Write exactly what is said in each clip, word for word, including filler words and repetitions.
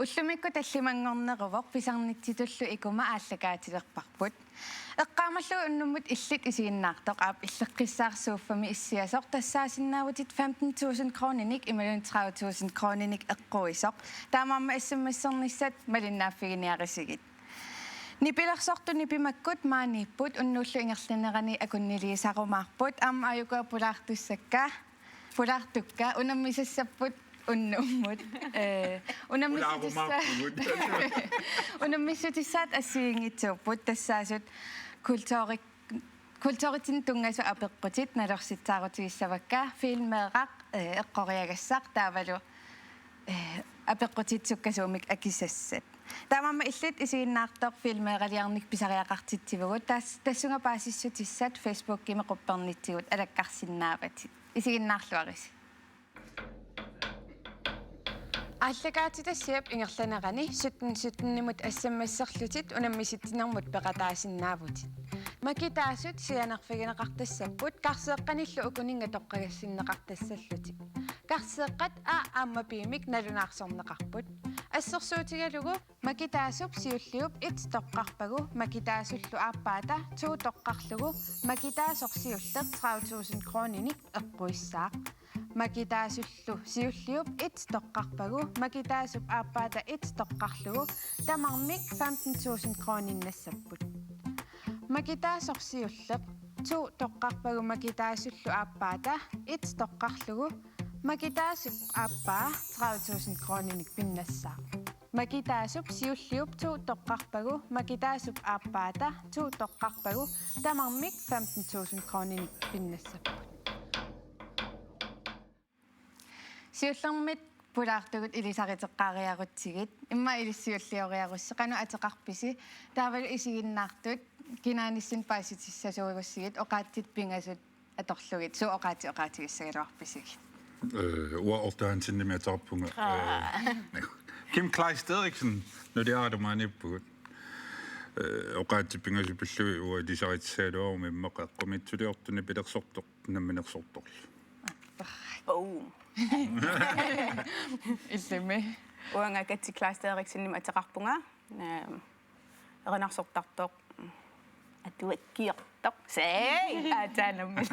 Ullumikkut tallimanngorneruvoq, pisarnitsitullu ikuma aallakaatilerparput. Eqqaamallugu unnummut illit isiginnaartoq, aap, illeqqissaarsuuffami issiasoq, tassaasinnaavutit femten tusind kroninik imaluunniit tredive tusind kroninik eqquisoq. Taamaammat S M S-ernissat malinnaaffiginiarisigit. Nipilersortut nipimakkut maaniipput, unnuullu ingerlanerani akunniliisarumaarput. Aamma aajukua pulaartussakka, pulaartukka, unammisassapput unnummut. Ee, unammissutissa-, Pulaarumaarpugut. Unammissutissaat assigiinngitsuupput, tassaasut kulturik-, kulturitsinni tunngasut apeqqutit nalorsitsaarutigissavakka, filmeeraq, ee, eqqoriagassaq taavalu, ee, apeqqutit sukkasuumik akisassat. Taamaammat illit isiginnaartoq filmeeraliarnik pisariaqartitsivugut, tas-, tassunga paasissutissat Facebookimi quppernitsigut alakkarsinnaavatit. Isiginnaarluarisi. Aallakaatitassiap ingerlanerani sytten sytten-imut S M S-erlutit unammisitsinermut peqataasinnaavutit. Makitaasut sianerfigineqartassapput, karseeqqanillu ukuninnga toqqagassinneqartassallutik. Karseeqqat A aamma B-mik nalunaarsorneqarput. Assersuutigalugu Makitaasup siulliup et toqqarpagu Makitaasullu aappaata to toqqarlugu Makitaasoq siulleq tredive tusind kroninik eqquissaaq. Makitaasullu siulliup et toqqarpagu Makitaasup aappaata et toqqarlugu tamarmik femten tusind kroninnassaapput. Makitaasoq siulleq to toqqarpagu Makitaasullu aappaata et toqqarlugu Makitaasup aappaa tredive tusind kroninik pinnassaaq. Makitaasup siulliup to toqqarpagu Makitaasup aappaata to toqqarpagu tamarmik femten tusind kroninik pinnassapput. Siullermit pulaartugut ilisariteqqaariarutsigit, immaqa ilissi siullioriarussi, qanoq ateqarpisi, taavalu isiginnaartut kinaanissinnut paasitissasuugussigit, oqaatsit pingasut atorlugit, suut oqaatsit oqaatigissagaluarpisigit? Ee, uanga Otto Hansenimik ateqarpunga. Aa. Ee, Kim Kleist Eriksen, nuliaralu maaniippugut. Ee, oqaatsit pingasut pillugit uanga ilisarissagaluaruma, immaqa eqqumiitsuliortut nipilersortoq namminersortorlu. Oh. Illimmi? Uanga Katja Kleist Eriksenimik ateqarpunga. Ehm, erinarsortartoq. Atuakkiortoq. Sei! Aatsaannarmik.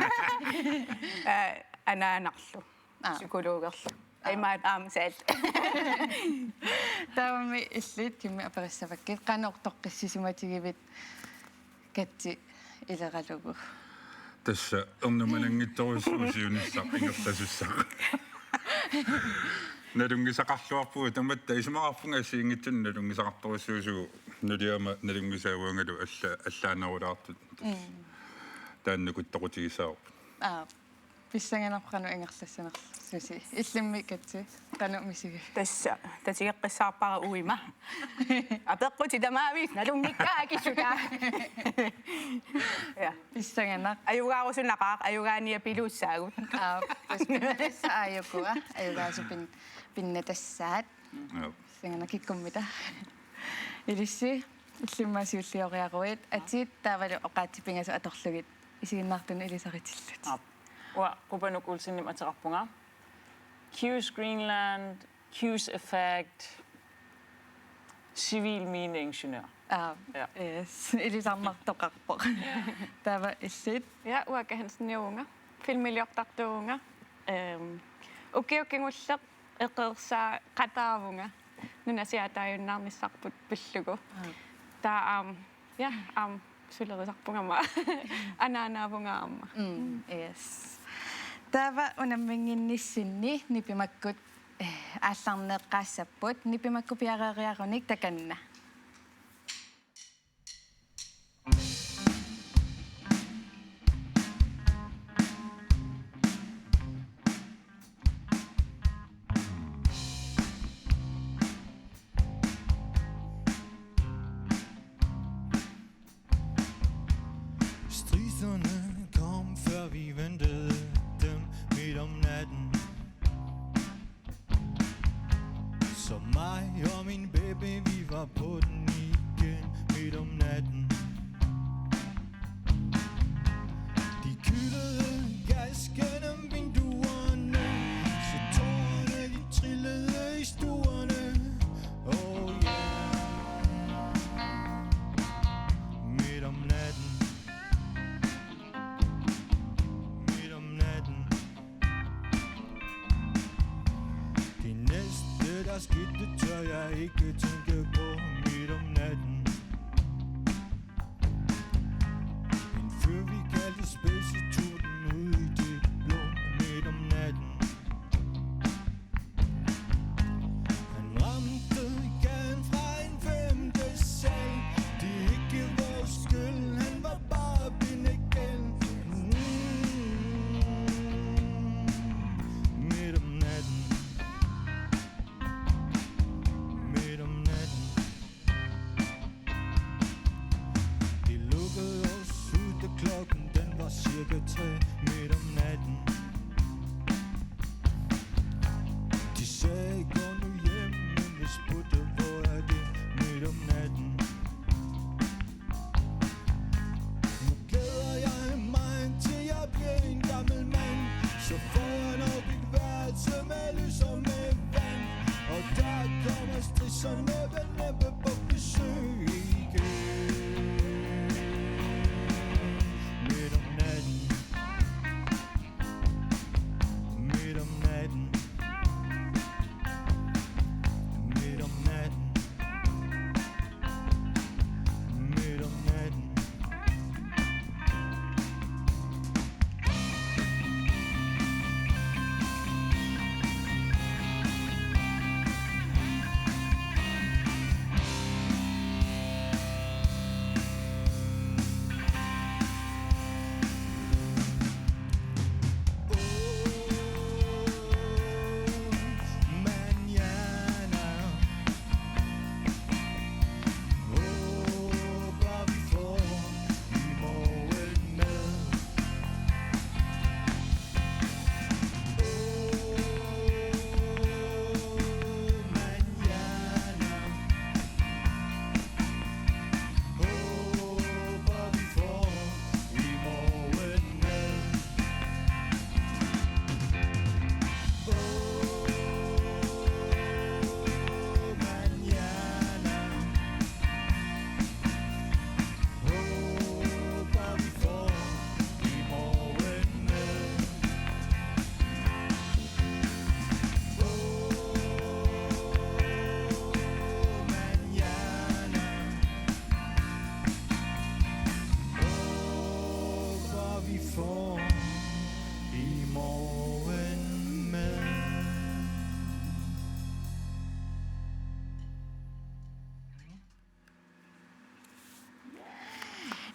Eh, anaanarlu. Aa. Psykologerlu. Aa. Imaat aamma saat. Taavami illit Kimmip aperissavakkit, qanoq toqqissisimatigivit Katja ileralugu? Tassa ernumananngitsorujussuuvoq siunissaq ingerlasussaq. Nalunngisaqarluarpugut tamatta, isumaqarpunga assigiinngitsunik nalunngisaqartorujussuusugut, nuliama nalunngisaavuangalu alla-, allaanerulaartut. Mm. Taanna nukittoqutigissavarput. Aa. Pissanganaq qanoq ingerlassanerlusi. Illimmi Katja, qanoq misigivit? Tassa, tatigeqqissaarpara uima. Apeqqutit tamaviisa nalunngikkaat akissutaa. Ja. Pissanganaq. Ajugaarusunnaqaaq, ajugaaniapiluussaagut. Aa, tassa pinnatassa aajukua, ajugaasut pin-, pinnatassaat. Joo. Pissanganaq, kikkummita? Ilissi, illimmi siullioriaruit, atit taavalu oqaatsit pingasut atorlugit isiginnaartunut ilisaritillutit. Aap. Uanga Qupanuk Olsenimik ateqarpunga. Q's Greenland, Q's Effect, civil mineingeniør. Aa, ja. Yes. Ilisarnartoqarpoq. Taava illit? Ja, uanga Kahanseniuvunga. Filmiliortartuuvunga. Ehm, ukioq kingulleq eqqarsaaqataavunga nunasiaataajunnaarnissarput pillugu. Aa. Taava aamma, ja, aamma sulerisarpunga aamma. Anaanaavunga aamma. Mm, yes. Taava unamminnginnissinni nipimakkut, eh, aallarneeqqaassapput, nipimakkut piareeriarunik takanna. Striserne kom, før vi ventede dem midt om natten. Så mig og min baby, vi var på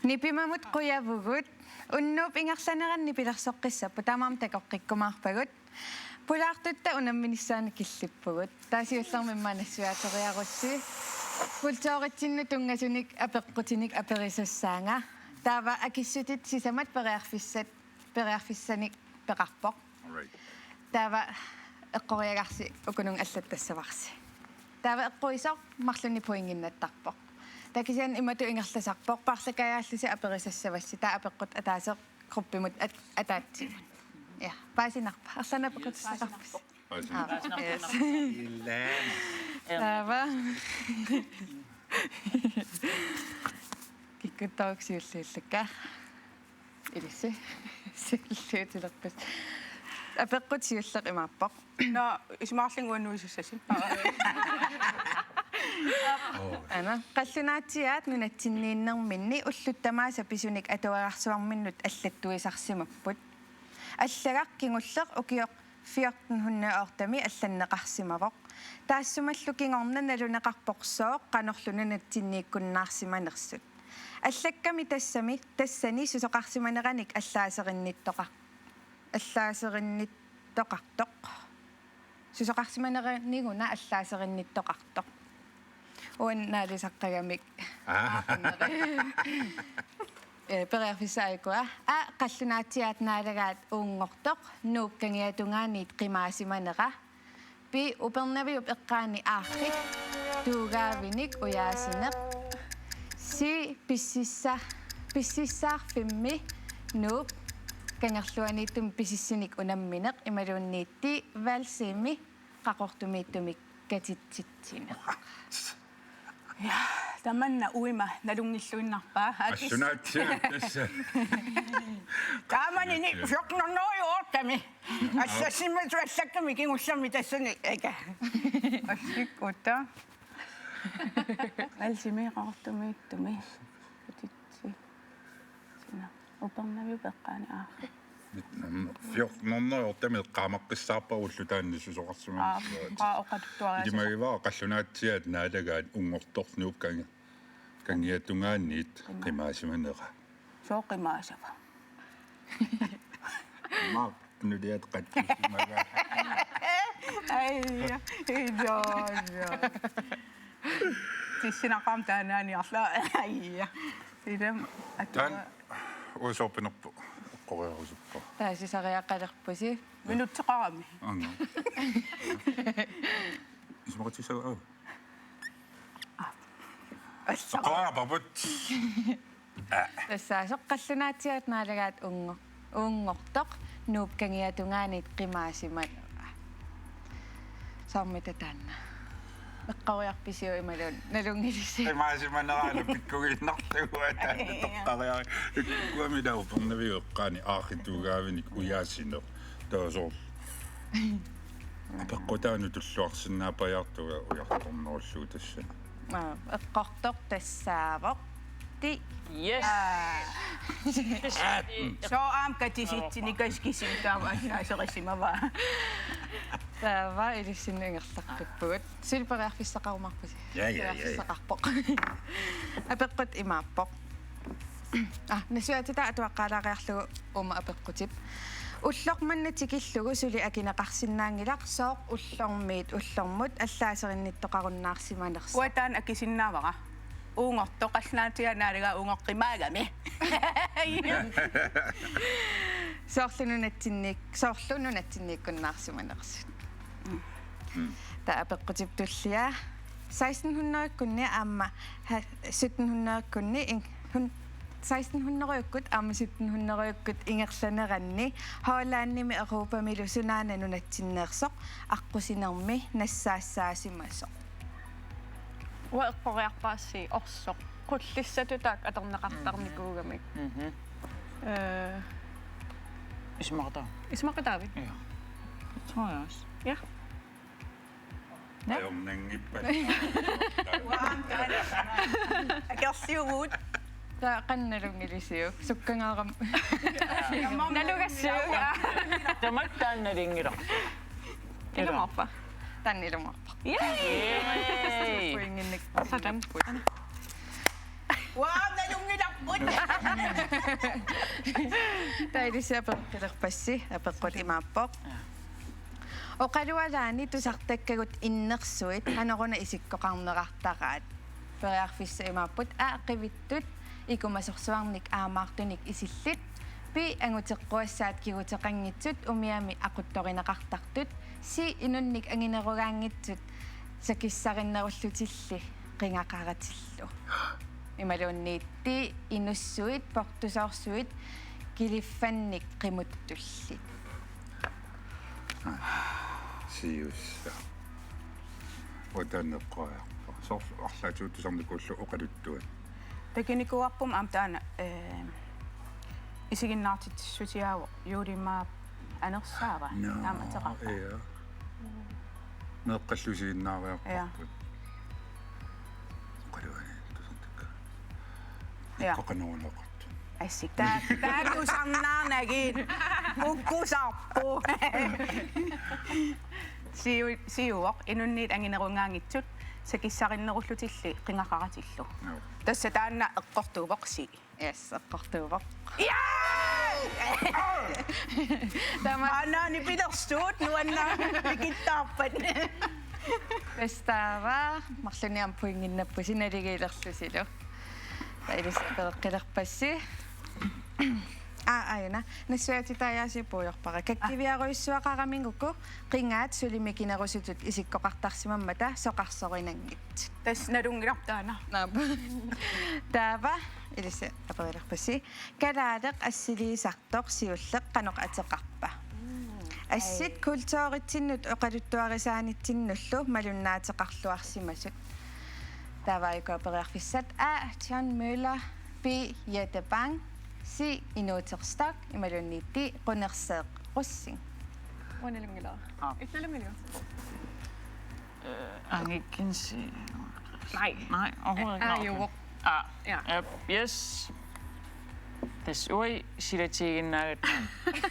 Nipimamut qujavugut. Unnuup ingerlaneranni nipilersoqqissapput, taamaammat takoqqikkumaarpagut. Pulaartutta unamminissaanut killippugut. Taava siullermik maani nassuiaateriarussi. Kulturitsinnut tunngasunik apeqqutinik aperisassaanga. Taava akissutit sisamat periarfissat, periarfissanik peqarpoq. All right. Taava eqqoriagarsi ukununnga allattassavarsi. Taava eqquisoq marlunnik pointinnattarpoq. Taava kisianni imatut ingerlasarpoq, paarlakaajallusi aperisassavassi, taava apeqqut ataaseq gruppimut at-, ataatsimut. Ja, paasinarpa? Arlaannik apeqqutissaqarpisi? Paasinarpoq. Aa, yes. Ilaa. Taava. Kikkut taakku siulliullakka. Ilissi. Siulliutilerput. Apeqqut siulleq imaappoq. Nå, isumaqarlunga uannut isussasi. Aana, qallunaatsiaat nunatsinniinnerminni ullut tamaasa pisunik atuagarsuarminnut allattuisarsimapput. Allagaq kingulleq ukioq fjorten hundrede og otte-mi allanneqarsimavoq. Taassumalu kingorna naluneqarpoq sooq qanorlu nunatsinniikkunnaarsimanersut. Allakkami tassami, tassani susoqarsimaneranik allaaserinnittoqar-, allaaserinnittoqartoq. Susoqarsimaneraniguna allaaserinnittoqartoq. Uani naalisaqqagamik. Aa. Aaqqunnerit. Ee, periarfissat aajuku. A, qallunaatsiaat naalagaat uunngortoq, Nuup kangiatungaaniit qimaasimanera. B, Upernaviup eqqaani aarrit tuugaavinik ujaasineq. C, pississa-, pississaarfimmi Nuup kangerluaniittumik pisissinik unammineq imaluunniit D, valsimi qaqortumiittumik katitsitsineq. Ja, tamanna uima nalunngilluinnarpaa. Qallunaatsiaat tassa. Taamanini fjorten hundrede og otte-mi. Assassimmasuallakkami kingullermi tassani eka. Assik uta. Valsimi qaqortumiittumi. Katitsi. Sina. Upernaviup eqqaani aarrit. Fjorten hundrede og otte-mi eqqaamaqqissaarpara ulloq taanna susoqarsimanersoq. Aa, qaa oqaluttuariaaseq. Ilimagivara qallunaatsiaat naalagaat uunngortoq Nuup kangi-, kangiatungaaniit qimaasimanera. Sooq qimaasava? Maa nuliat qattissimaga. Ai, ja. Ido, ido. Tissinaqaam taanaaniarla. Ai, ja. Idam atua. Taanna uasorpinerpu eqqoriarusuppoq. Taasisariaqalerpusi. Minutseqarami. Aana. Isumaqatigissavat. Aa. Eqqoriarpavut. Tassa soorlu qallunaatsiaat naalagaat uunngor-, uunngortoq Nuup kangiatungaaniit qimaasimanera. Soormita taanna? Eqqoriarpisiuk imaluunniit nalunngilisiuk? Qimaasimanera aana pikkugiinnarlugu taanna toqqariaruk. Ukkuami taava Upernaviup eqqaani aarrit tuugaavinik ujaasineq. Taava soorlu apeqqutaanut tulluarsinnaapajaartunga ujartornerullugu tassani. Aa, eqqortoq tassaavoq. Ti. Yes. Aa. Sooq aamma katisitsinik kaskising taava allaaserissimavaa. Taava ilissinnut ingerlaqqippugut. Suli periarfissaqarumaarpusi. Ja, ja, ja, ja. Periarfissaqarpoq. Apeqqut imaappoq. Aa, nassuiaatitaa atuaqqaalaariarlugu uuma apeqqutip. Ulloq manna tikillugu suli akineqarsinnaanngilaq, sooq ullormiit ullormut allaaserinnittoqarunnaarsimanersoq. Uanga taanna akisinnaavara. Uunngortoq, qallunaatsiaat naalagaat uunngortoq, qimaagami. Soorlu nunatsinniik-, soorlu nunatsinniikkunnaarsimanersut. Mm. Taava apeqqutip tullia. Seksten hundrede-kkunni aamma ha-, sytten hundrede-kkunni in-, hun-, seksten hundrede-kkut aamma sytten hundrede-kkut ingerlaneranni Hollandimi Europamilu sunaana nunatsinneersoq aqqusinermi nassaassaasimasoq? Uanga eqqoriarpara C, orsoq. Qullissatut taakku atorneqartarnikuugamik. Mhm. Øh. Isumaqataa? Isumaqataavit? Ja. Tror jeg også. Ja. Nå. Ajornanngippat. Akerliugut. Taava qanoq nalunngilisiuk? Sukkangaarami. Nalugassiuk. Tamakku taanna nalunngilaq. Ilumoorpa? Taanna ilumoorpoq. Yay! Pointinnik. Sådan. Wow, nalunngilarput. Taava ilissi apeqqilerpassi, apeqqut imaappoq. Oqalualaani tusartakkagut innersuit qanoruna isikkoqarnerartaraat. Periarfissat imaapput: A, qivittut ikumasorsuarnik aamaartunik isillit. B, anguteqquassaat kiguteqanngitsut umiami aquttorineqartartut. C, inunnik anginerugaanngitsut sakissarinnerullutilli qingaqaratillu. Imaluunniit D, inussuit portusoorsuit kiliffannik qimuttullit. Siussa. Utanneqqaarpa. Soorlu arlaatigut tusarnikuullugu oqaluttuat. Takunikuuarput aamma taanna, eh, isiginnaartitsissutigaavoq Juulimaap anersaava. Naa, aamma ateqarpa. Ja. Meeqqallu isiginnaariarparput. Ja. Oqaluani tusartakka. Ja. Ikkoqanuuneqartut. Assik. Taa-, taakku sannaanagit. Ukkusarpu. Siu-, siuvoq, inunniit anginerugaanngitsut sakissarinnerullutilli qingaqaratillu. Joo. Tassa taanna eqqortuuvoq C. Yes, eqqortuuvoq. Yay! Taama. Aanaani pilersuut nuannaarput tikittaarpat. Tassa taava, marlunnik aamma pointinnappusi naligiilerlusilu. Taava ilissi apeqqilerpassi. Aa, aana. Nassuiaatitaajaasiit puigorpara. Kakkiviarujussuaqaraminguku qingaat suli mikinerusutut isikkoqartarsimammata soqarsorinanngitsut. Tassa nalunngilarput taanna. Naap. Taava, ilissi aperilerpassi. Kalaaleq assiliisartoq siulleq qanoq ateqarpa? Assit kulturitsinnut oqaluttuarisaanitsinnullu malunnaateqarluarsimasut. Taava aajuku periarfissat: A, John Møller, B, Jette Bang, C, Inooq Tørstad, imaluunniit D, Qunerseeq Rosing. Uanga nalunngilara. Aa. Illit nalunngilara? Øh, Angikensi. Nej. Nej, overhovedet ikke. Aa, Nå, okay. Juuvoq. Ah, ja. Yep, yes. Tassa uagut silatiginnaagatsigit.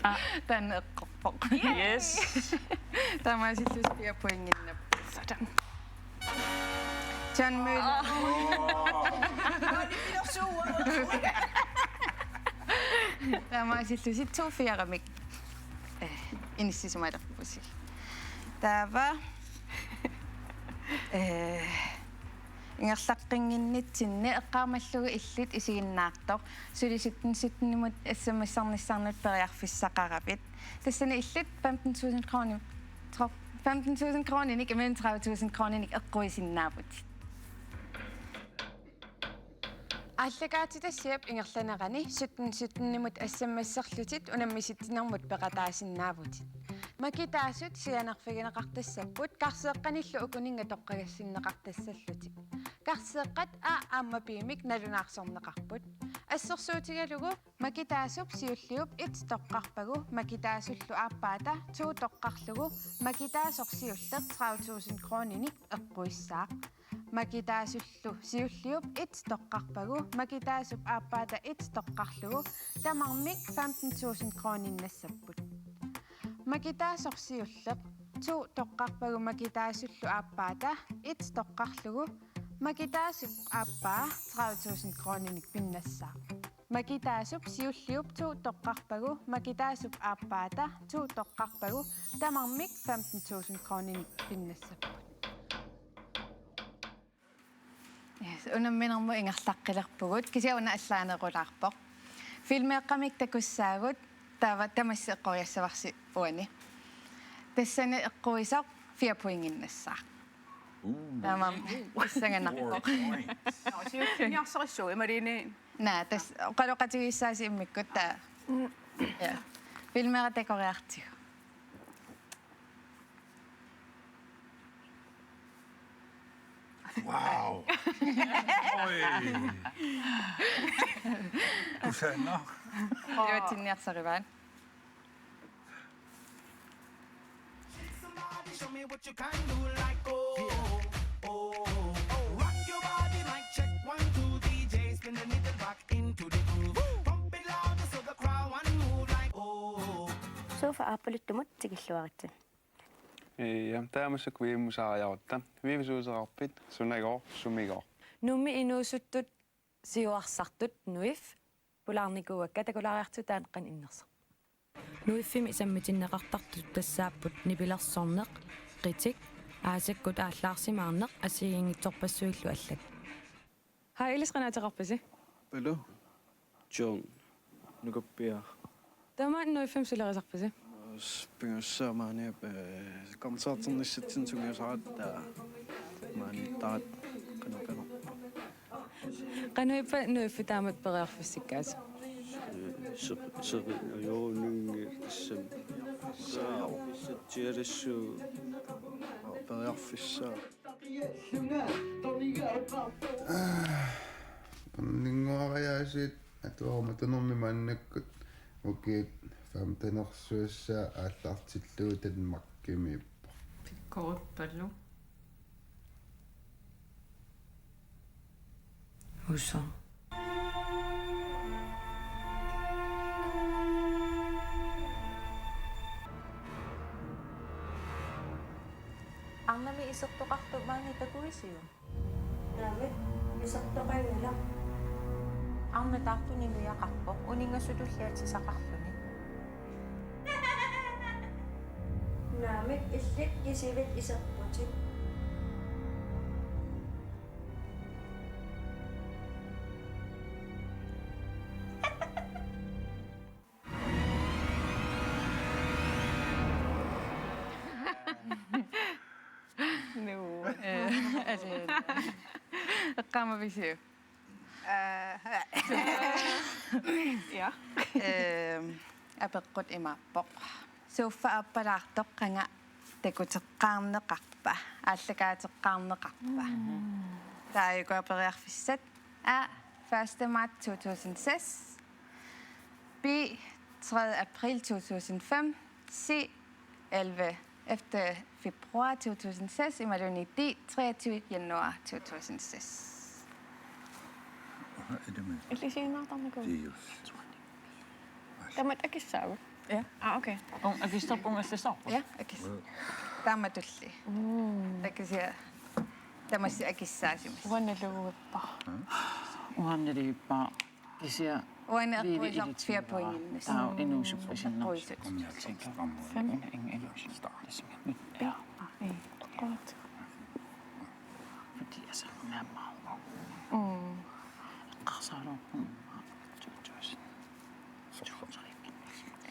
Ah. Taanna eqqorpoq. Yes. Taamaasillusi fire pointinnappusi. Sådan. John Møller. Taamaasillusi to fire-mik. Eh, inissisimalerpusi. Taava. Eh, ingerlaqqinnginnitsinni eqqaamallugu illit isiginnaartoq. Suli sytten syttenimut S M S-ernissanut periarfissaqaravit. Tassani illit femten tusind kroner, tro-, femten tusind kroninik, imminut tredive tusind kroninik eqquisinnaavutit. Aallakaatitassiap ingerlanerani sytten syttenimut S M S-erlutit unammisitsinermut peqataasinnaavutit. Makitaasut sianerfigineqartassapput karseeqqanillu ukuninnga toqqagassinneqartassallutik. Karseeqqat A aamma B-mik nalunaarsorneqarput. Assersuutigalugu makitaasup siulliup et toqqarpagu makitaasullu aappaata to toqqarlugu makitaasoq siulleq tredive tusind kroninik eqquissaaq. Makitaasullu siulliup et toqqarpagu makitaasup aappaata et toqqarlugu tamarmik femten tusind kroninnassapput. Makitaasoq siulleq to toqqarpagu makitaasullu aappaata et toqqarlugu makitaasup aappaa tredive tusind kroninik pinnassaaq. Makitaasup siulliup to toqqarpagu makitaasup aappaata to toqqarpagu tamarmik femten tusind kroninik pinnassapput. Yes, unamminermut ingerlaqqilerpugut, kisianni una allaanerulaarpoq. Filmeeqqamik takussaagut, taava tamassi eqqoriassavarsi uani. Tassani eqquisoq fire pointinnassaaq. Uu. Taamaammat pissanganarpoq. Four points. Nå, siullerniarsarissuugut, imaluunniit. Naa, tassa oqaloqatigiissaasi immikkut taava. Ja. Filmeeqqat takoriartigu. Wow. Oj. Kusanaq. Iluatsinniarsarivaat. Somebody show me what you can do, like, oh, oh, oh. Rock your body, mic check, one, two, D J, spin the needle back into the groove. Pump it louder so the crowd want move, like, oh. Sofa aappaluttumut tikilluaritsi. Ja, taamaasilluta Vivimusaariarutta. Vivi, suliaqarpit? Sunagooq, sumigooq? Nuummi inuusuttut siuarsartut Nuif pulaarnikuuakka, takulaariartigu taanna qanoq innersoq. Nuiffimi sammitinneqartartut tassaapput nipilersorneq, qitik, aasakkut aallaarsimaarneq assigiinngitsorpassuillu allat. Hej, ilissi qanoq ateqarpisi? Balo. John. Nukappiaq. Tamanna Nuiffimmi sulerisarpisi? Pingajussaammik, eh, koncerternissatsinnut sungiusaratta maaniittaat qanoq qanoq. Qanoq ippa Nuiffi taamatut periarfissikkaasi? Seri, seri, joo, nungi, tassami. Saa. Satsialassu. Periarfissaa. Ninguariaasiit atuaruma tunermi maannakkut ukiut femtenersuussaat aallartillugu Danmarkimiippoq. Pikkorippalu. Uso. Arnami isertoqartoq maani takuisiuk? Naamik, isertoqanngilaq. Arnaq taartuni nujaqarpoq, uninngasutulli atisaqarluni. Naamik, illit kisivit iserputit. Nuu. Eh, altså, eqqaamavisiuk? Eh, ja. Eh, apeqqut imaappoq: Sofa aappalaartoq qanga takuteqqaarneqarpa, aallakaateqqaarneqarpa? Mm. Taava aajuku periarfissat: A, første marts to tusind seks. B, tredje april to tusind fem. C, elleve, ellevte februar to tusind seks, imaluunniit D, treogtyvende januar to tusind seks. Ilisiinnartarnikuuvoq. Tamatta akissaagut? Ja. Ah, okay. Uunga akissorput, uunga allassaarput? Ja, akis. Taamatulli. Mm. Takusiaq tamassi akissaasimassaaq. Uanga naluguippara. Uanga naluguippara. Kisianni uanga eqquisoq fire pointinik. Taava inuusuppat sinnerlugu. Eqquisoq. Fem. Una inga inuusuppat. Tassami. Ja. Ii. Eqquat. Fordi altså, hun er meget ung. Mm. Eqqarsaarukkit to tusind.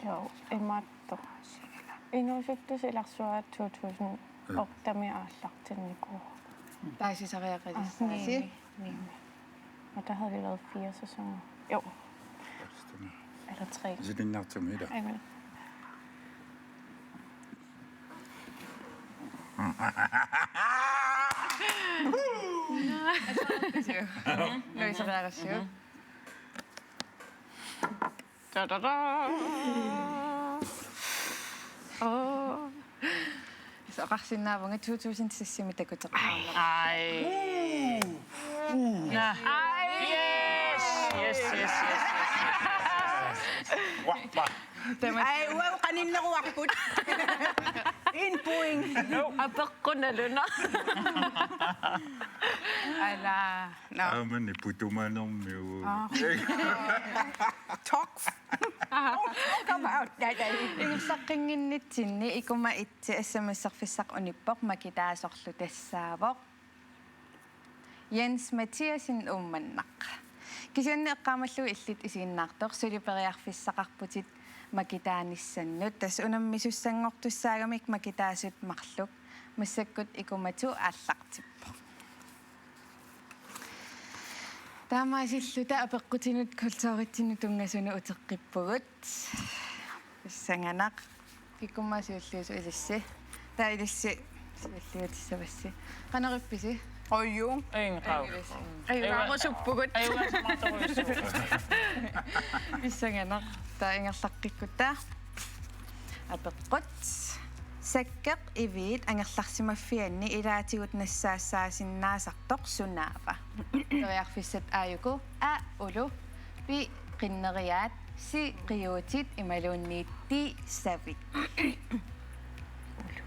Joo, imaattoq. Inuusuttusilarsuaq to tusind otte-mi aallartinnikuuvoq. Taasisariaqalissaasi. Niimi, niimi. Og der havde vi lavet fire sæsoner. Jo. Eller tre. Isiginnaartumik ila. Ej, men Nuisariaqassiuk. Da, da, da. Åh. Soqarsinnaavunga to tusind seks-imi takuteqqaarneq. Ej. Nå. Ej. Yes, yes, yes, yes, yes, yes, yes. Wah, wah. Ej, uanga qaninneruarput. En point. Apeqqut nalunaq. Ala. Nå. Aamma niputumanermiu. Ah. Talk. Talk about that. Ingerlaqqinnginnitsinni ikuma itsi assamissarfissaq unippoq, makitaasorlu tassaavoq Jens Mathiassen Uummannaq. Kisianni eqqaamallugu illit isiginnaartoq, suli periarfissaqarputit makitaanissannut. Tassa unammisussanngortussaagamik makitaasut marluk. Massakkut ikumatu aallartippoq. Taamaasilluta apeqqutinut kulturitsinnut tunngasunut uteqqippugut. Pissanganaq. Kikkumma siulliusoq ilissi? Taava ilissi siulliutissavassi. Qanoq ippisi? Oju. Ingen qav. Aju, aju, aju, aju, aju, aju, aju, aju, aju. Pissanganaq. Taava ingerlaqqikkutta. Apeqqut: Sakkeq Iviit angerlarsimaffianni ilaatigut nassaassaasinnaasartoq sunaava? Periarfissat aajuku: A, ulu, B, qinneriaat, C, qiuutit, imaluunniit D, savit. Ulu.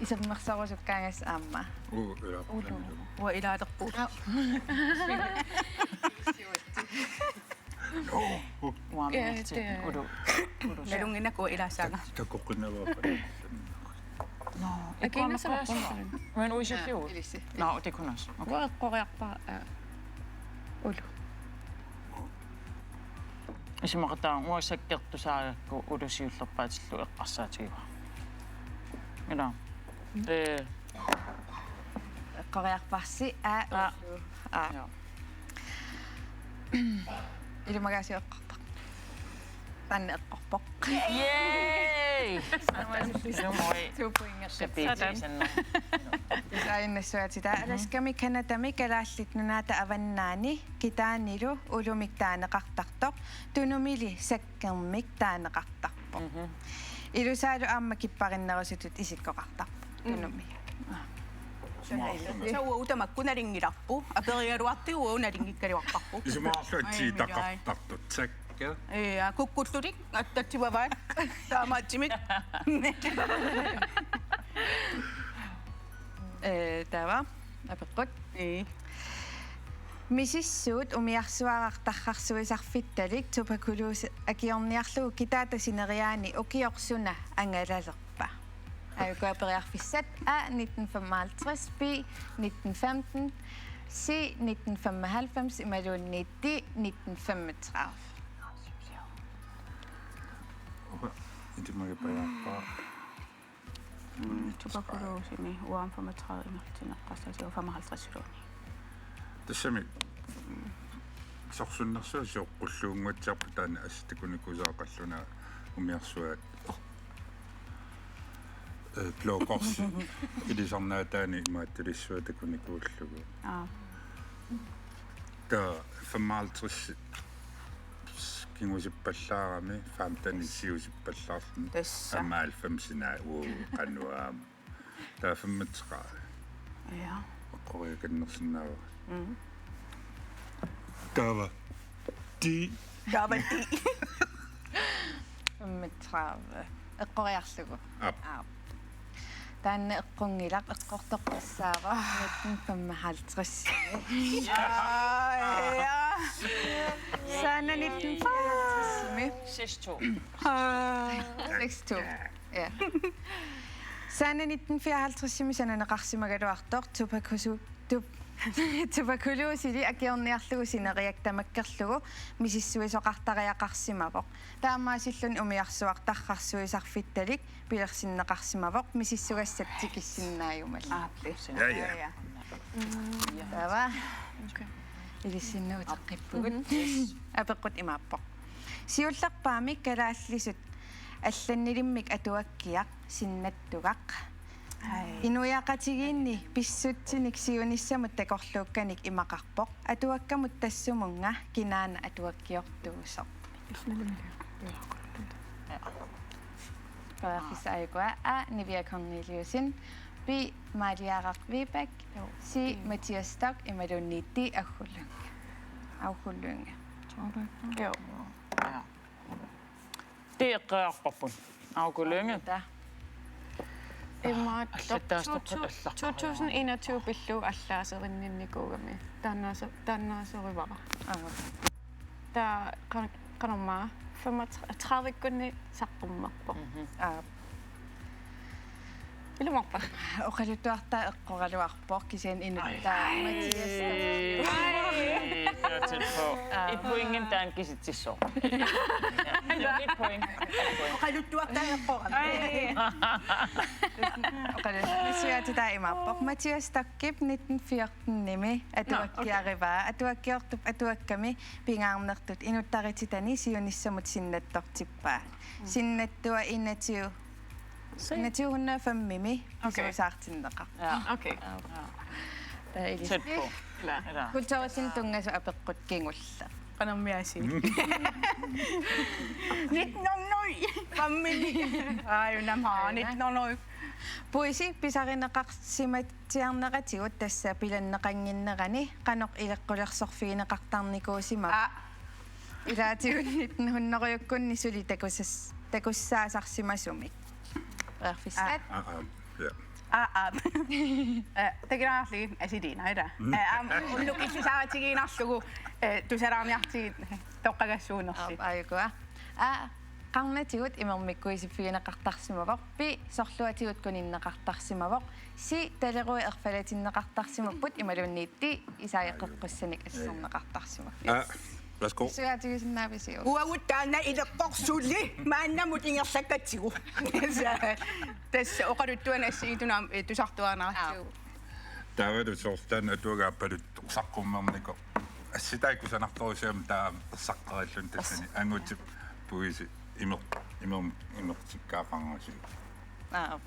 Isummersorusukkaangas aamma. Uu, ilaa. Ulu. Uanga ilaalerpugut. Aa. Joo. Uanga Ja, miilitsi. Det er Ulu. Ulu. Nalunnginnakku uanga ilaassaanga. Tak-, takoqqinnavaa. Nå, Akiinnassavarput. Uanga uissillugu. Ilissi. Nå, det kunne også. Okay. Uanga eqqoriarpara, øh, Ulu. Isumaqataanut uanga sakkortusaagakku Ulu siullerpaatillugu eqqarsaatigivara. Ilaa. Ee. Eqqoriarparsi, aa, Aa. Ulu. Aa. Joo. Ilumagaasiuk eqqortoq. Taanna eqqorpoq. Yay! Ilumut. To pointit. Sapiitsisanna. Taanna nassuatitaa. Mhm. Alaskami, Canadami, Kalaallit Nunaata avannaani, Kitaanilu, Ulumik taaneqartartoq, Tunumili sakkortunik taaneqartarpoq. Mhm. Ilusaalu aamma kipparinnerusutut isikkoqartarpoq. Mm. Tunumi. Suu, uanga tamakku nalunngilarput. Aperigaluartigu uanga nalunngikkaluarparput. Isumaqarluarlugu Ai, tiitaqartartut. Takke. Ee, kukkullutik attatsivavaat. Taamaattumik. Ee, taava. Apeqqut. Ee. Misissuut umiarsuaraq tarrarsuisarfittalik tuberkulose akiorniarlugu kitaata sineriaani ukioq suna angalalerpa? Aajuku periarfissat: A, nitten femoghalvtreds, B, nitten femten, C, nitten femoghalvfems, imaluunniit D, nitten femogtredive. Uanga itimagipajaarpara. Mm, tuberkulosemi uanga femogtredive ingerlatinneqarsimasoq femoghalvtreds iluani. Tassami sorsunnersuaq sioqqulluunnguatsiarpoq taanna assut takunikuusara qallunaat umiarsuaat. Øh, Blå Kors ilisarnaataani imaattulissuaq takunikuullugu. Aa. Taava femoghalvtreds kingusippallaarami, femten siusippallaarluni. Tassa. Femoghalvfems-inaa uu qanuaam. Taava femogtredive. Ja. Oqoriakannersinnaavara. Mm. Taava. Ti. Taava ti. Femogtredive. Eqqoriarlugu. Aap. Aap. Taanna eqqunngilaq, eqqortoq tassaavoq nitten femoghalvtreds. Aa, ja. Saana nitten femoghalvtreds-imi. Seks to. Aa. Seks to. Ja. Saana nitten fireoghalvtreds-imi sananeqarsimagaluartoq tuberkusu-, tub-, tuberkuloseli akiorniarlugu sineriak tamakkerlugu misissuisoqartariaqarsimavoq. Taamaasilluni umiarsuaq tarrarsuisarfittalik pilersinneqarsimavoq misissugassat tikissinnaajumallu. Aap. Ja, ja. Ja, ja. Taava. Okay. Ilissinnut uteqqippugut. Mhm. Apeqqut imaappoq: Siullerpaamik kalaallisut allannilimmik atuakkiaq sinnattugaq. Ai. Inuiaqatigiinni pissutsinik siunissamut takorluukkanik imaqarpoq: Atuakkamut tassumunnga kinaana atuakkiortuusoq? Periarfissat aajuku: A, Nivia Korneliussen, B, Maaliaraq Vibeke, C, Mathias Stock, imaluunniit D, Augo Lynge. Augo Lynge. Joo. Ja. Det er eqqoriarparput. Augo Lynge. Taava. Imaattoq, allattaastoqqat to tu-, allarpariaat. To tusind enogtyve pillugu allaaserinninnikuugami. Taannaase-, taannaaserivara. Aap. Taava qan-, qanormaa femogtredive-kkunni saqqummerpoq. Mhm. Aap. Ilumoorpa? Oqaluttuartaa eqqoraluarpoq, kisianni inuttaa Ai. Mathias. Ai. Det er tæt på. Aa. Et pointimik taanna kisitsissaaq. Et point. Et point. Oqaluttuartaa eqqorami. Ai. Oqaluttuartaa imaappoq. Mathias Stockip nitten fjorten-imi atuakkiarivaa. Nå, okay. Atuakkiortup atuakkami pingaarnertut inuttartitani siunissamut sinnattortippaa. Mm. Sinnattua enogtyve, Se. Enogtyve hundrede og fem-imi Okay. Pisuusaartinneqarpoq. Ja. Okay. Ja. Taava ilissi. Tæt på. Eller Kulturitsinni tunngasut apeqqut kingulleq. Qanormi aasiit? Nitten hundrede og fem-imi. Aajuku aamma nitten hundrede. Puisi pisarineqarsimatsiarneratigut tassa pilanneqannginnerani qanoq ileqqulersorfigineqartarnikuusimava? Aa. Ilaatigut nitten hundrede-kkunni suli takussas-, takussaasarsimasumik. Periarfissat? Aa. Aa, aa, ja. Aa, aa. Eh, takulaarlugit asiliinera. Eh, aamma ullukillisaarutigiinnarlugu, eh, tusalaarniartigit toqqagassuunersi. Aap, aajukua. A, qarnatigut imermikkuisiffigineqartarsimavoq. B, sorluatigut kuninneqartarsimavoq. C, talerui erfalatinneqartarsimapput imaluunniit D, isai qeqqussanik asserneqartarsimapput. Aa, værsgo. Suaatigisinnaavisiuk? Uagut taanna ileqqoq suli maannamut ingerlakkatsigu. Tassa oqaluttuani assigiinngitsunik, eh, tusartuaannaratsigu. Aap. Taavalu soorlu taanna atuagaq aappaluttoq saqqummernikoq. Assitaakku sanartorusiam taama saqqarillun tassani. Ass. Angutip puisi imer-, imer-, imertikkaaqqaarnarsiuk. Aap.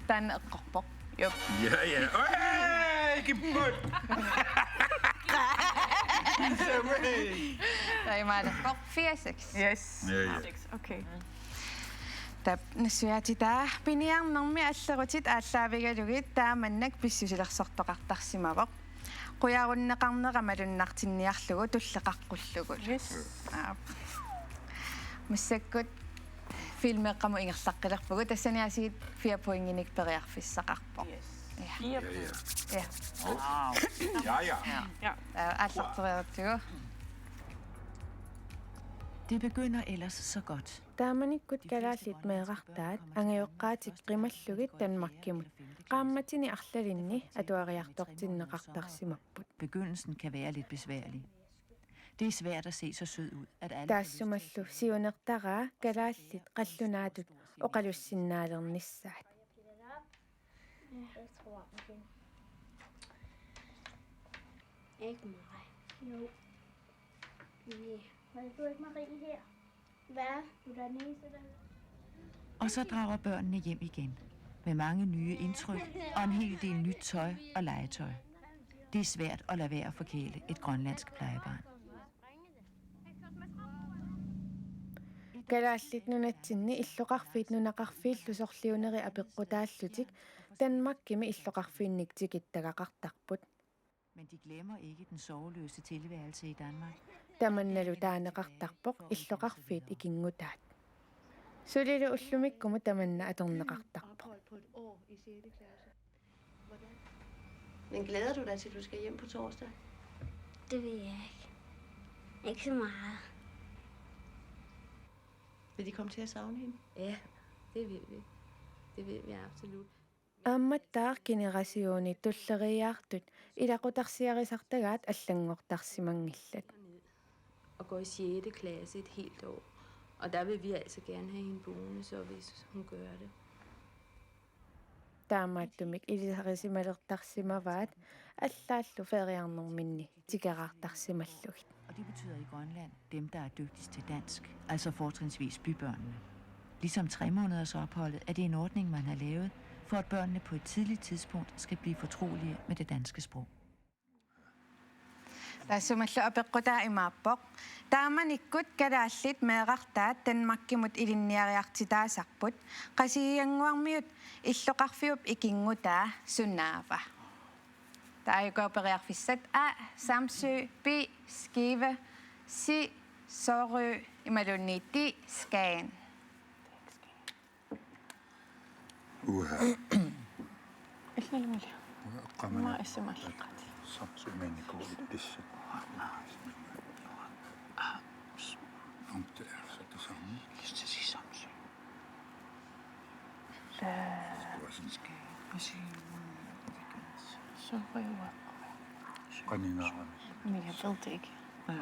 Taanna eqqorpoq. Jop. Ja, ja. Øj, kipput! Taamaalerpoq fire seks. Yes. Ja, ja. Seks, okay. Taava nassuiaatitaa piniarnermi allerutit aallaavigalugit taamannak pissusilersortoqartarsimavoq. Qujarunneqarnera malunnartinniarlugu tulleqaqqullugulu. Yes. Aap. Massakkut filmeeqqamut ingerlaqqilerpugut, tassani aasiit fire pointinik periarfissaqarpoq. Yes. Ja. Fire. Ja, ja. Ja. Wow. Ja, ja. Ja. Ja. Aa, aallartereerutsigu. Det begynder ellers så godt. Taamanikkut kalaallit meerartaat angajoqqaatik qimallugit Danmarkimut qaammatini arlalinni atuariartortinneqartarsimapput. Begyndelsen kan være lidt besværlig. Det er svært at se så sød ud, at alle har lyst til at... Taassumalu siunertaraa kalaallit qallunaatut oqalussinnaalernissaat. Jeg tror, okay. Ikke mig. Jo. Nej. Har du ikke Marie her? Hvad? Du er den eneste, der... Og så drager børnene hjem igen, med mange nye indtryk og en hel del nyt tøj og legetøj. Det er svært at lade være at forkæle et grønlandsk plejebarn. Kalaallit Nunatsinni illoqarfiit nunaqarfiillu sorliuneri apeqqutaallutik Danmarkimi illoqarfiinnik tikittagaqartarput. Men de glemmer ikke den sorgløse tilværelse i Danmark. Tamannalu taaneqartarpoq illoqarfiit ikinngutaat. Sulilu ullumikkumut tamanna atorneqartarpoq. Men glæder du dig til, du skal hjem på torsdag? Det ved jeg ikke. Ikke så meget. Vil de komme til at savne hende? Ja, det vil vi. Det vil vi absolut. Aammattaaq generationi tulleriiaartut ilaqutarsiarisartagaat allanngortarsimanngillat. Og går i sjette klasse et helt år. Og der vil vi altså gerne have hende boende, så hvis hun gør det. Taamaattumik ilisarisimalertarsimavaat allaallu feriarnerminni tikeraartarsimallugit. Og det betyder i Grønland dem, der er dygtigst til dansk, altså fortrinsvis bybørnene. Ligesom tre måneders opholdet er det en ordning, man har lavet, for at børnene på et tidligt tidspunkt skal blive fortrolige med det danske sprog. Taassumalu apeqqutaa imaappoq: Taamanikkut kalaallit meerartaat Danmarkimut ilinniariartitaasarput, Qasigiannguarmiut illoqarfiup ikinngutaa sunaava? Taava aajuku periarfissat: A, Samsø, B, Skive, C, Sorø, imaluunniit D, Skagen. Uha. Illalumili. Uha, qaqqamani. Immaqa issimaalleqaat. Samsø, men i går i disse. Om det er så det samme. Lyst til at sige Samsø. Øh. Det var sådan, skal jeg sige, mm, Sorø. Qaningaarami. Men jeg ved det ikke.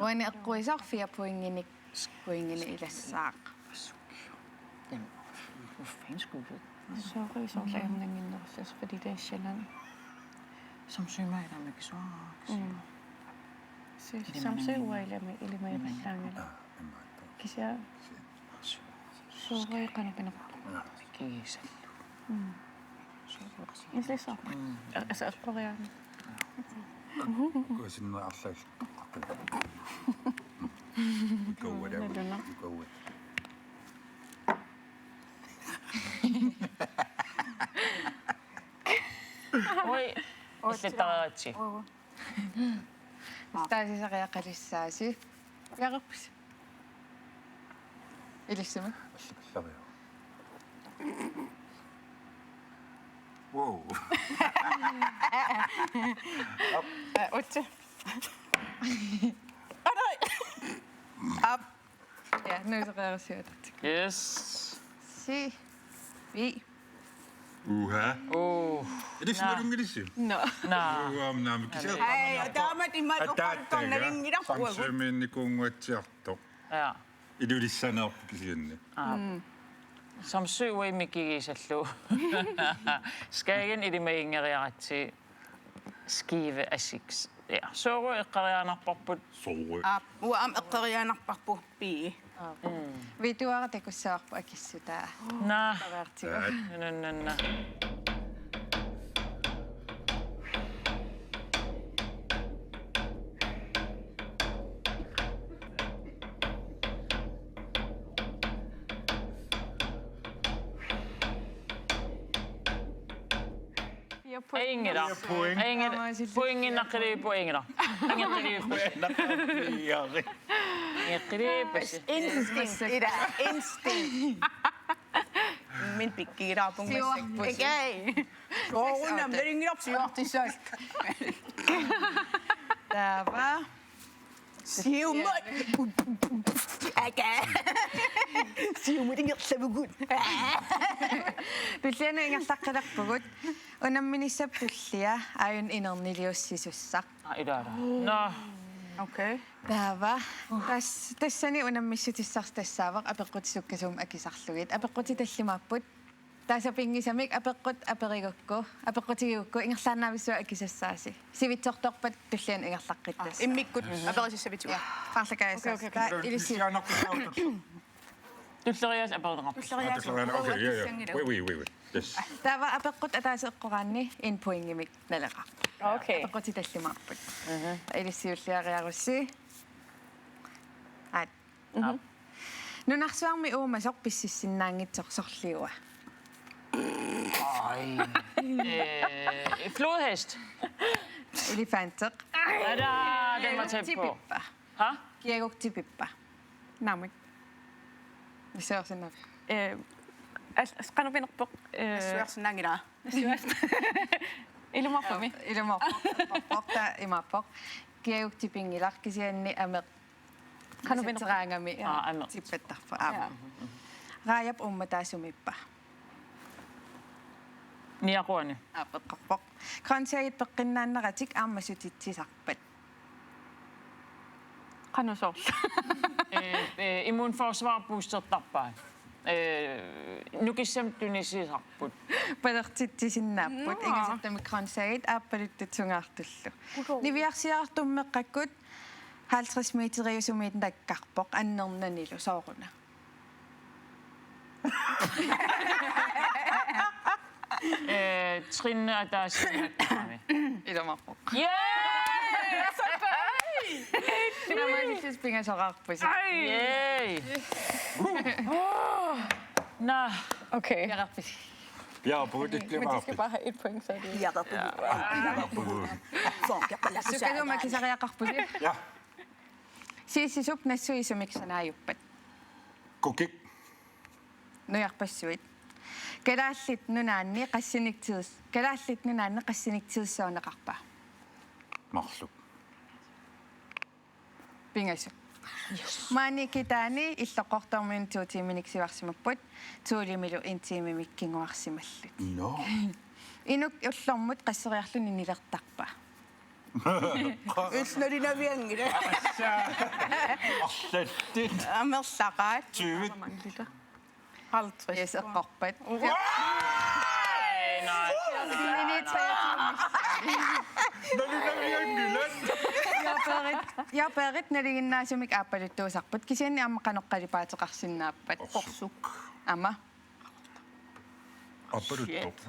Uani eqquisoq fire pointinik, pointinik ilassaaq. Jamen, hvor fanden skulle du? Sorø, så er det en, fordi det er Sjælland. Som sømand, der man kan svare. Mm. Se, jamen, som sø, jamen, uailami, ilima, jamen, ilami. Ja, jamen, Kisianni Sorø qanoq pineqarpa? Kiisallu. Mm. Ilisarpa? Mm. Asa eqqoriaani. Kusinna arlaat. Ikauwa. Naluna. Ikauwa. Oi. Oi, ilisitaraatsi. Oi. Taasisariaqalissaasi. Piareerpusi? Ilissimi? Allapallariu. Wow. Aa, otte. Aa, nej. Op. Ja, nu er det revet syv. Yes. Si. Vi. Uha. Oh. Er det ikke sådan, du vil sige? Nå. Nå. Uha, men nej, men kan Ja, se, Ej, og der er man i mig, at du der kan er komme der, længere i dig. samtidig med en kungatjarto. Ja. I det, de sender op på siden. Aa. Samsø uimikkigisallu. Skagen ilimaginngeriaratsi skive asiks. Ja, Sorø eqqariaannarparput. Sorø. Op. Uha, om eqqariaannarparput B. Videoara takussavarput akissutaa. Naa. Tavertigu. Ja. Nananna. Ingela. Point. Ingela. Pointi naqqiliippoq Ingela. Ingela. Naqqiliippoq. Ingela. Instinkt, Ida. Instinkt. Min pikkiraa på mig. Siuarpusi. Okay. Soorunami nalinginnarpoq siuartussaasut. Taava. Siumut. Aka. Siumut ingerlavugut. Tullianut ingerlaqqilerpugut. Unamminissap tullia aajuna inerniliussisussaq. Aa, ilaa, ilaa. Nå. Okay. Taava. Tas-, tassani unammissutissarsi tassaavoq apeqqutit sukkasuumik akisarlugit. Apeqqutit tallimaapput. Taasa pinngisamik apeqqut aperigukku, apeqqutigigukku ingerlaannavissua akisassaasi. Sivitsortorpat tullianut ingerlaqqittassaaq. Immikkut aperisassavitsigut. Paarlakaagassaasi. Okay, okay, okay. Taava ilissi. Tulleriaas aperineqarput. Tulleriaas. Okay, ja, ja. Oui, oui, oui, oui. Yes. Taava apeqqut ataaseq eqqoraanni en pointimik naleqarpoq. Okay. Apeqqutit tallimaapput. Ilissiulliariarussi. Aat. Nunarsuarmi uumasoq pississinnaanngitsoq sorliua? Øh, flodhest. Elefanteq. Ada, den var tæt på. Tipippa. Ha? Kiaguk tipippa? Naamik. Nassuiarsinnaaviuk? Øh, as-, as-, qanoq pinerpoq, øh, Nassuiarsinnaanngilaa. ilumoorpami. Ilumoorpoq. Taava imaappoq. Kiaguk tipinngilaq kisianni ameq. Qanoq pinerpoq? Sitseraangami. Aa, ameq. Tippattarpoq. Aap. Ja. Raajap uummataa sumiippa? Niaquani. Aap, eqqorpoq. Grøntsagit peqqinnaannaratik aamma sutitsisarpat? Qanoq soorlu? Øh, øh, immunforsvar boostertarpaat. Øh, nukissamik tunisisarput. Palertitsisinnaapput. Nå. Ingasattamik grøntsagit aappaluttussat sungaartullu. Niviarsiartuummeqqakkut halvtreds meteriusumiit nakkarpoq annernanilu, sooruna? Øh, trinene ataasinnakkami. Ilumoorpoq. Yeah! Taamaalillusi pingasoraarpusi. Yay! Nå. Okay. Piararpisi? Ja, på det, det Men de var skal bare have et point, så er det... Ja, der er på. Sukkasuumik akisariaqarpusi. Ja. Siissisup nassuisumik sanaajuppat? Kukik. Nujarpassuit. Kalaallit Nunaanni qassinik tids-, Kalaallit Nunaanni qassinik tidssoorneqarpa? Marluk. Pingasut. Maani Kitaani illoqqortoormiunut to tiiminik sivarsimapput, Tulimilu en tiimimik kinguarsimallutik. Nå. Inuk ullormut qasseriarluni nilertarpa? Illit nalinavianngilaq. Arlallit. Amerlaqaat. Tyve. Halvtreds. Yes, eqqorpat. Nalinavianngilaq. Jaapeerit, jaapeerit nalinginnaasumik aappaluttuusarput. Kisianni aamma qanoq qalipaateqarsinnaappat? Qorsuk. Aamma. Aappaluttoq.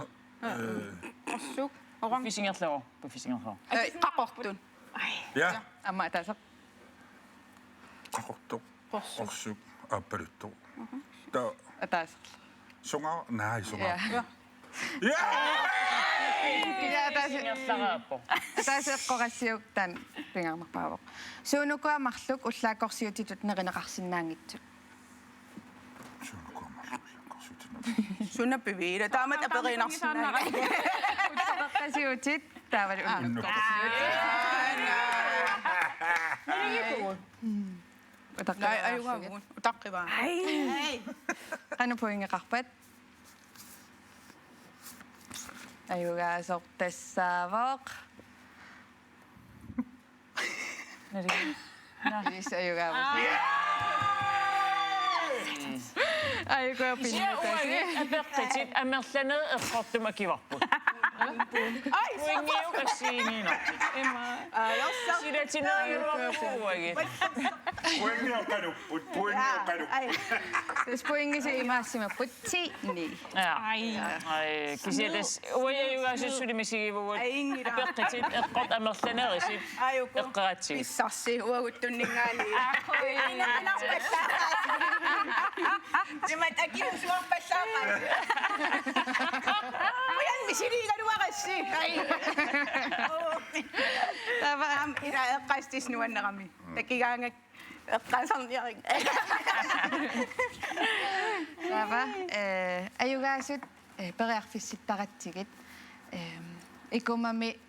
Qorsuk. Orange. Piffisingerlavoq, piffisingerlavoq. Qaqortut. Ja. Aamma ataaseq. Qaqortoq. Qorsuk. Qorsuk. Aappaluttoq. Taava. Ataaseq. Sunga-, nej, sunga-. Ja. Ja! Ja, ataaseq. Piffisingerlaraappoq. Ataaseq eqqorassiuk taanna pingaarnerpaavoq. Suunukua marluk ullaakkorsiutitut nerineqarsinnaanngitsut? Suunukua marluk ullaakkorsiutitut. Suna piviila? Taamatut aperiinnarsinnaanngilaq. Utoqqasiutit, taavalu unnukkorsiutit. Utaqqivaa. Qanoq pointeqarpat? Ajugaasoq tassaavoq. Ilissi ajugaavoq. Ajuku pinnattaasi. Uagit apeqqutit amerlanerit eqqortumik akivarput. Ai, pointiukassiinina. Ima. Silatinerujuarput uagit. Pointeqalupput, pointeqalupput. Ai. Tassa pointit imaassimapput ti ni. Ja. Ai. Ai, kisianni tassa uagut ajugaasut suli misigivugut. Apeqqutit eqqortut amerlanerisut. Ajuku. Eqqaratsigit. Pissarsi uagut tunninngaanniit. Inuunarpallaaqaat. Timat akiusuarpallaaqaat. Ujan misiliigaluarassi. Ai. Taava aamma ila eqqaassutissi nuannerami. Takigaangak eqqaasarniarit. Taava, eh, ajugaasut, eh, periarfissittaratsigit, eh, ikumami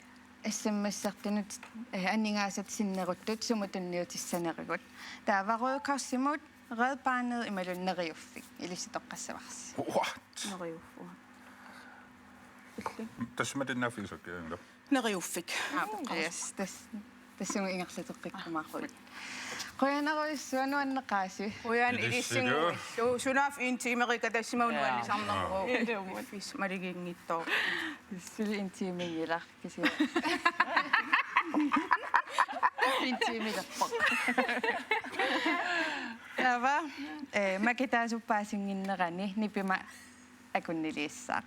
S M S-ertunut, eh, aningaasat sinneruttut sumut tunniutissanerigut. Taava Røde Korsimut, Red Barnet imaluunniit Neriuffik ilissi toqqassavarsi. What? Neriuffik. Illit? Tassa matunnaaffik sakkianga. Neriuffik. Aa, yes, tas-, tassunga ingerlatoqqikkumaarpugut. Qujanarujussuaq, nuanneqaasi. Qujan ilissinnguit. Su-, sunaaffa en time-rikka tassimaguna nuannisarnerpoq. Piffissaq maligiinngitsoorpoq. Suli en time-nngilaq kisianni. En time-lerpoq. Taava, eh, makitaasup paasinnginnerani nipimik akunniliissaaq.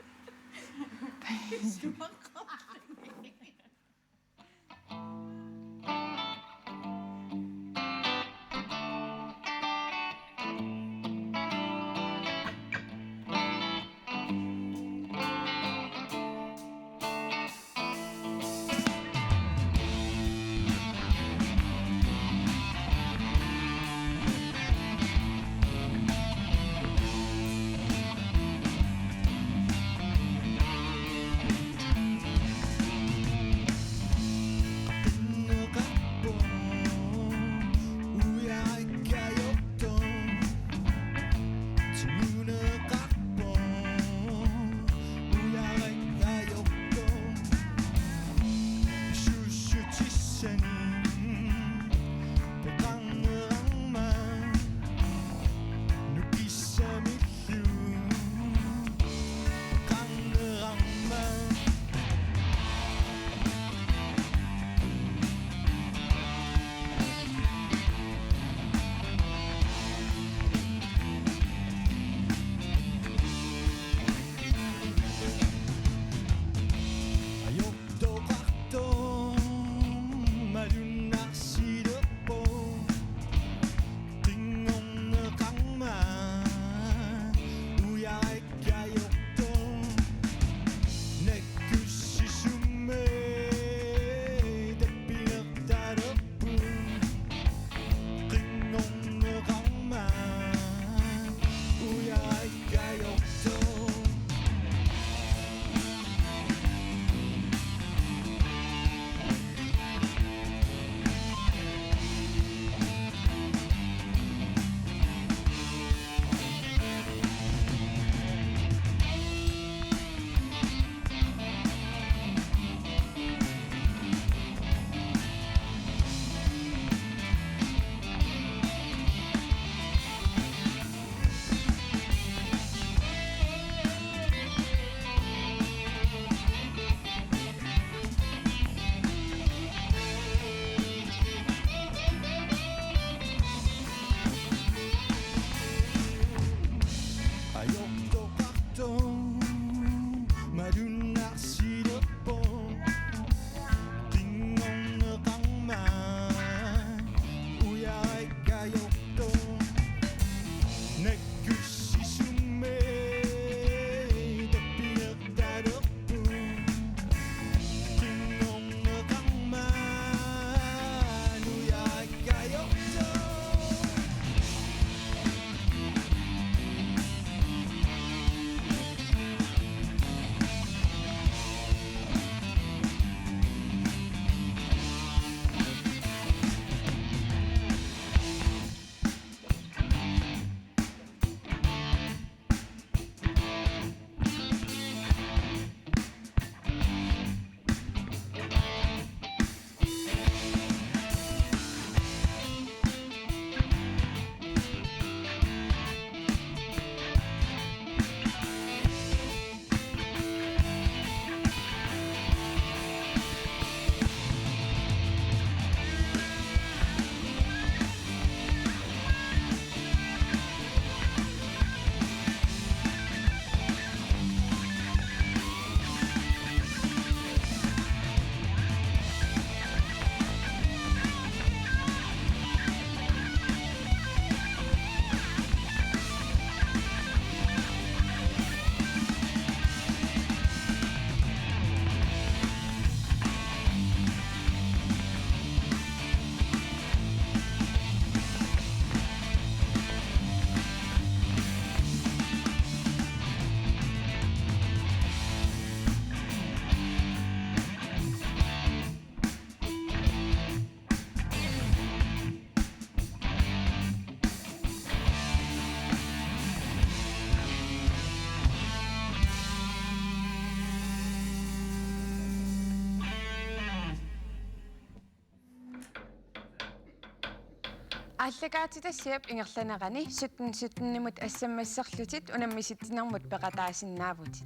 Aallakaatitassiap ingerlanerani sytten sytten-imut S M S-erlutit unammisitsinermut peqataasinnaavutit.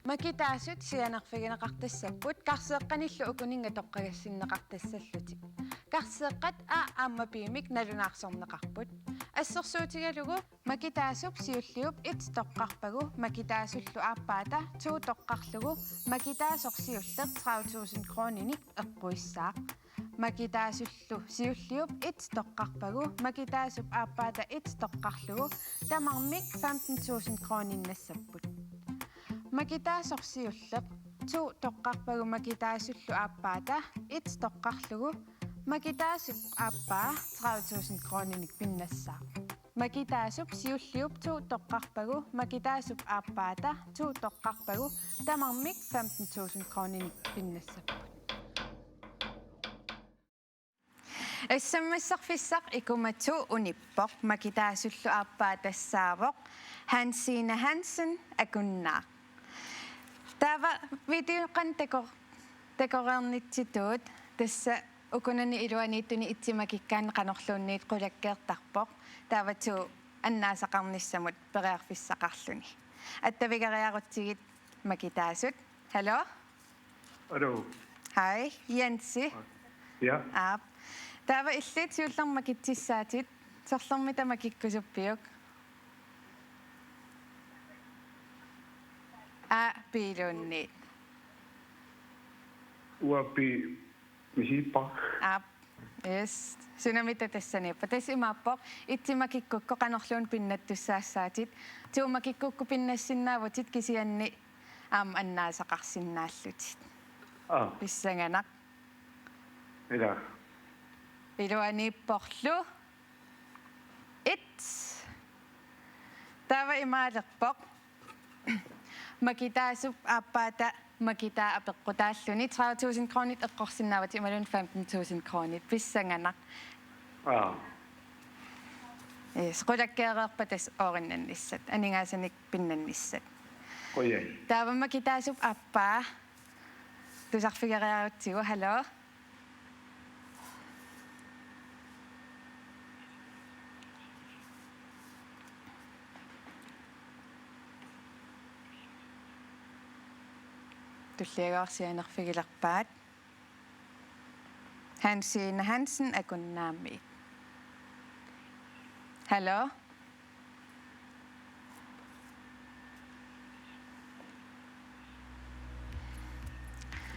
Makitaasut sianerfigineqartassapput karseeqqanillu ukuninnga toqqagassinneqartassallutik. Karseeqqat A aamma B-mik nalunaarsorneqarput. Assersuutigalugu makitaasup siulliup et toqqarpagu makitaasullu aappaata to toqqarlugu makitaasoq siulleq tredive tusind krooninik eqquissaaq. Makitaasullu siulliup et toqqarpagu makitaasup aappaata et toqqarlugu tamarmik femten tusind krooninnassapput. Makitaasoq siulleq to toqqarpagu makitaasullu aappaata et toqqarlugu makitaasup aappaa tredive tusind krooninik pinnassaaq. Makitaasup siulliup to toqqarpagu makitaasup aappaata to toqqarpagu tamarmik femten tusind krooninik pinnassapput. S M S-erfissaq ikuma to unippoq, makitaasullu aappaa tassaavoq Hansine Hansen Akunnaaq. Taava videoqan tako-, takoreernitsitut tassa ukunani iluaniittuni et-i makikkaanni qanorluunniit qulakkeertarpoq. Taava to annaasaqarnissamut periarfissaqarluni. Attavigeriarutsigit makitaasut. Hallo? Hallo. Hej, Jensi. Ja. Aap. Taava illit siullermik makitsissaatit, sorlermita makikkusuppiuk? A, B-luunniit. Uanga B misigippara. Aap. Yes. Sunamita tassaniippa? Tassa imaappoq, et-i makikkukku qanorluunniit pinnattussaassaatit. To makikkukku pinnassinnaavutit kisianni aamma annaasaqarsinnaallutit. Aa. Pissanganaq. Ila. Iluaniipporlu. Et. Taava imaalerpoq. Makitaasup aappaata makitaa apeqqutaalluni tredive tusind kroonit eqqorsinnaavatit imaluunniit femten tusind kroonit, pissanganaq. Aa. Yes, qulakkeereerpat tassa oorinnannissat, aningaasanik pinnannissat. Qujan. Taava makitaasup aappaa tusarfigeriarutsigu, hallo? Tulliagaq sianerfigilerpaat. Hansine Hansen Akunnaamiit. Hallo?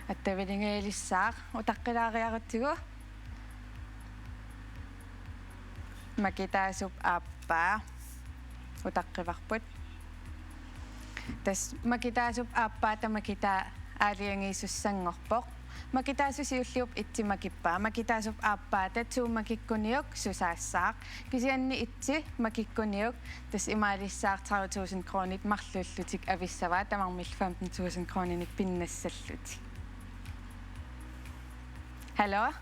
Attavilingajaalissaaq, utaqqilaariarutsigu. Makitaasup aappaa utaqqivarput. Tassa makitaasup aappaata makitaa aalajangiisussanngorpoq. Makitaasup siulliup et-i makippaa. Makitaasup aappaata to makikkuniuk susaassaaq. Kisianni et-i makikkuniuk tassa imaalissaaq tredive tusind kroonit marluullutik avissavaat, tamarmillu femten tusind krooninik pinnassallutik. Hallo?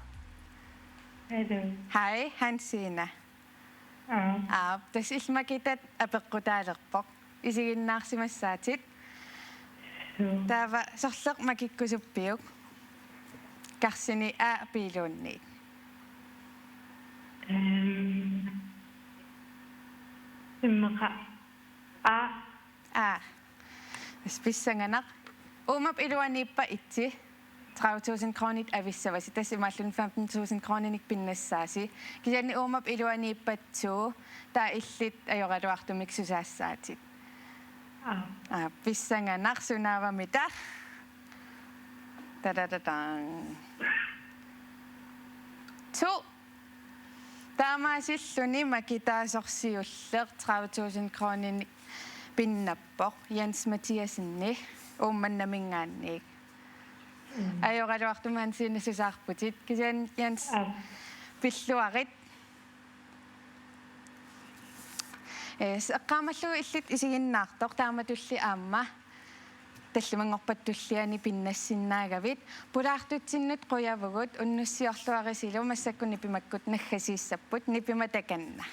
Hallo. Hej, Hansine. Aa. Aap, tassa illit makitat apeqqutaalerpoq. Isiginnaarsimassaatit. Suu. Taava sorleq makikkusuppiuk? Karsini A, B-luunniit. Ehm, immaqa A. A. Tassa pissanganaq. Uumap iluaniippat et-i tredive tusind kroonit avissavasi, tassa imaalluni femten tusind krooninik pinnassaasi. Kisianni uumap iluaniippat to, taava illit ajoraluartumik susaassaatit. Aa. Aa, pissanganaq, sunaavamita. Tadadadang. To. Taamaasilluni makitaasoq siulleq tredive tusind krooninik pinnappoq, Jens Mathiassenip Uummannaminngaanniit. Mm. Ajoraluartumik Hansine susaarputit. Kisianni Jens, aa, pilluarit. Yes, eqqaamallugu illit isiginnaartoq, taamatulli aamma tallimanngorpat tulliani pinnassinnaagavit. Pulaartutsinnut qujavugut, unnussiorluarisilu, massakkut nipimakkut naggasiissapput, nipimata takanna.